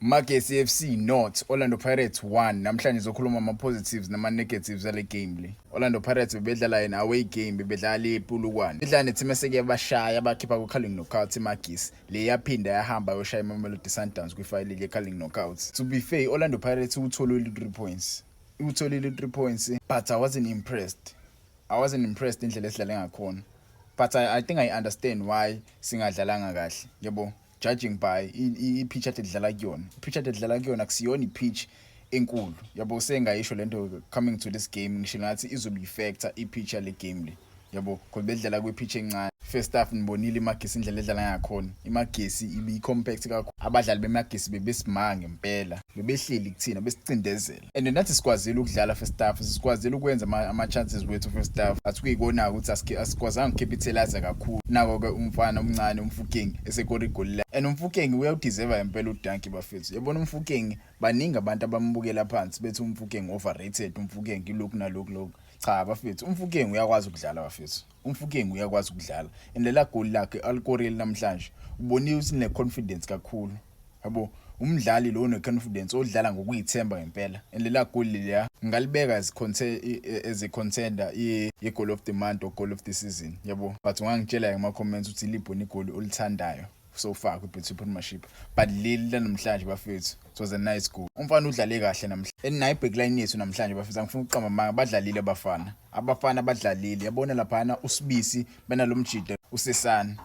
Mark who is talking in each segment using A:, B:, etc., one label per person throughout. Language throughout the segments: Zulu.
A: Magesi FC 0, Orlando Pirates 1. Namhlanje sizokhuluma ama-positives nama-negatives ale game le. Orlando Pirates bebedlala yena away game, bebedlala le ePolokwane. Bedlala ne-team eseke bashaya bakhipha ku-Carling Knockout, iMagesi. Le yaphinda yahamba yoshaya iMamelodi Sundowns kwi-final ye-Carling Knockout. To be fair, Orlando Pirates utholile 3 points. Utholile 3 points, but I wasn't impressed. I wasn't impressed indlela esidlale ngakhona. But I think I understand why singadlalanga kahle. Yabo, judging by i-pitch ade dlala kuyona. I-pitch ade dlala kuyona akusiyona i-pitch enkulu. Yabo, sengayisho lento coming to this game, ngisho ngathi izobe i-factor i-pitch yale game le. Yabo, because bedlala kwi-pitch encane. First half nibonile iMagesi indlela edlala ngakhona. IMagesi ibi-compact kakhulu. Abadlali beMagesi bebesimanga ngempela. Bebehleli kuthina besicindezela. And nathi sikwazile ukudlala first half, sikwazile ukwenza ama-chances wethu first half. But kuyikona ukuthi asikwazanga ukucapitalize kakhulu. Nako ke umfana omncane uMofokeng esekora igoli la. And uMofokeng uyawudeserve ngempela udanki, bafethu. Yabona uMofokeng, baningi abantu abambukela phansi bethi uMofokeng overrated, uMofokeng ilokhu nalokhu lokhu. Cha bafethu, uMofokeng uyakwazi ukudlala bafethu. UMofokeng uyakwazi ukudlala. And lela goli lakhe alikorile namhlanje, ubonile ukuthi une confidence kakhulu. Yabo, umdlali lo one confidence, odlala ngokuyithemba ngempela. And lela goli leya ngalibeka as a contender ye goal of the month or goal of the season. Yabo, but ungangitshela kuma comments ukuthi iliphi igoli olithandayo so far kwi-Betway Premiership. But leli lanamhlanje bafethu, it was a nice goal. Umfana udlale kahle namhlanje. And nayo backline yethu namhlanje bafethu, angifuni ukuqamba amanga, badlalile abafana. Abafana badlalile. Yabona laphana uSibisi benalomjida usesana.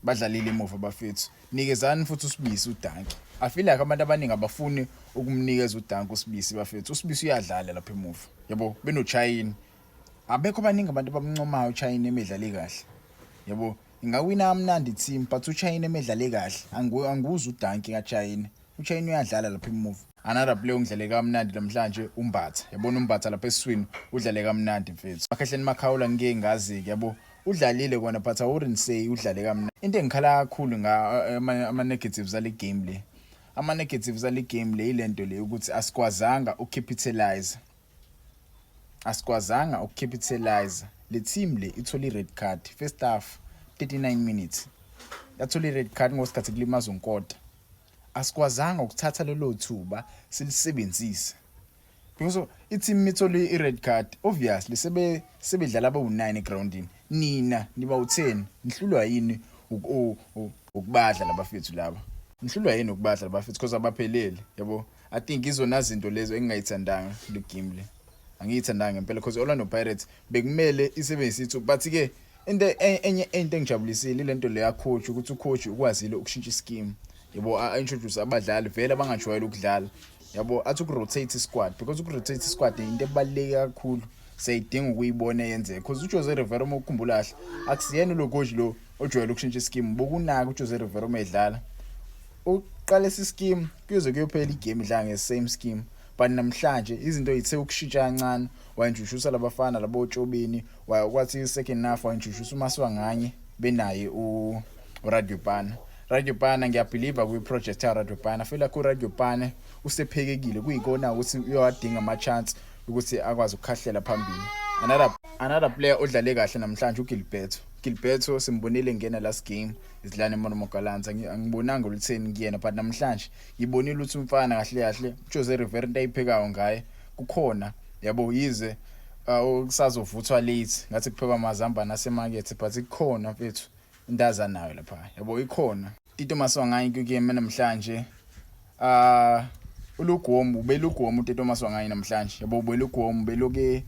A: Badlalile emuva bafethu. Nikezani futhi uSibisi udanki. I feel like abantu abaningi abafuni ukumnikeza udanki uSibisi bafethu. USibisi uyadlala lapha emuva. Yabo, benoChaine. Abekho abaningi abantu abamncomayo uChaine emedlale kahle. Yabo, ingawina kamnandi team, but uChaine emedlale kahle anguze udanki kaChaine. UChaine uyadlala lapha emuva. Another player ongidlale kamnandi namhlanje, uMbatha. Yabona uMbatha lapha esiswini udlale kamnandi mfethu. Makhehleni Makhawula ngike ngazi, yabo, udlalile kona, but I wouldn't say udlale kamnandi. Into engikhala kakhulu nga ama negatives ale game le, ama negatives ale game le, ilento le ukuthi asikwazanga ukucapitalize, asikwazanga ukucapitalize. Le team le ithole i-red card first half, 39 minutes yathola i-red card ngosikhathi kulimaza uNkota. Asikwazanga ukuthatha lelo thuba silisebenzise because i-team ithole i-red card, obviously sebedlala abawu-9 egroundini, nina niba u-10. Nihlulwa yini ukubadla labafethu laba? Nihlulwa yini ukubadla labafethu? Because abaphelele, yabo. I think izona zinto lezo engingayithandanga kule game le, angiyithandanga ngempela, because Orlando Pirates bekumele isebenzise ithuba. But ke into enye, into engijabulisile, lento le ya coach, ukuthi ucoach ukwazile ukushintsha ischeme, yabo, a-introduce abadlali vele abangajwayele ukudlala, yabo, athi ukurotate squad, because ukurotate squad into ebaluleke kakhulu, siyayidinga ukuyibona yenzeka, because uJose Rivera, uma ukukhumbula kahle, akusiyena lo coach lo ojwayele ukushintsha ischeme. Bokunaka uJose Rivera uma edlala, uqala ischeme kuyoze kuyophela igame idlala nge-same scheme, but namhlanje izinto yithe ukushintsha kancane, wayintroduce labafana labo otshobeni, kwathi second half wayintroduce uMaswanganye benaye uRadiopane. Radiopane, ngiyabelieve kwi-project ya Radiopane. Feel like uRadiopane usephekekile, kuyikona ukuthi uyawadinga ama-chance ukuthi akwazi ukukhahlela phambili. Another player odlale kahle namhlanje, uGilberto. Gilberto simbonile ngena last game isidlala neMarumo Gallants, angibonanga olutheni kuyena, but namhlanje ngibonile ukuthi umfana kahle kahle Jose Rivera into ayiphekayo ngaye kukhona, yabo, yize kusazovuthwa late, ngathi kuphekwa amazambane asemakethe, but kukhona mfethu into azanayo lapha, yabo, ikhona. Tito Maswanganyi kwi-game namhlanje, ulugomu ubelugomu uTito Maswanganyi namhlanje, yabo, ubelugomu, beloke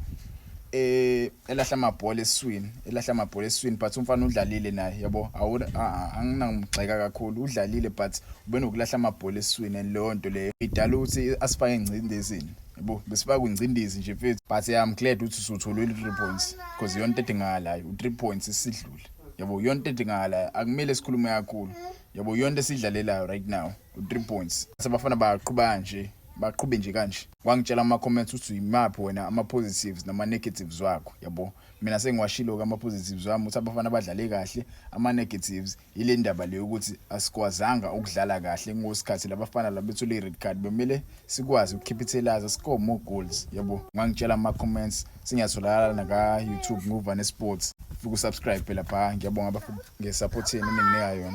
A: elahla amabhola esiswini, elahla amabhola esiswini, but umfana udlalile naye, yabo, anginangimgxeka kakhulu, udlalile, but ubenokulahla amabhola esiswini and leyo nto leyo idala ukuthi asifake engcindezini, yabo, besifaka ingcindezi nje mfethu. But I'm glad ukuthi usutholile 3 points, because iyona into edingakalayo, u3 points isidlule, yabo, iyona into edingakalayo, akumele sikhulume kakhulu, yabo, iyona into esidlalelayo right now, u3 points. Abafana baqhubeka nje, baqhube nje kanje. Wangitshela ama-comments ukuthi imaphi wena ama-positives nama-negatives wakho, yabo. Mina sengiwashilo-ke ama-positives wami, ukuthi abafana badlale kahle. Ama-negatives ile ndaba leyo ukuthi asikwazanga ukudlala kahle ngosikhathi labafana labethole i-red card, bemele sikwazi ukucapitalize, score more goals, yabo. Ungangitshela ama-comments, singiyatholakala naka-YouTube nguVane Sports, fika usubscribe lapha. Ngiyabonga ngesupport yenu eninginika yona.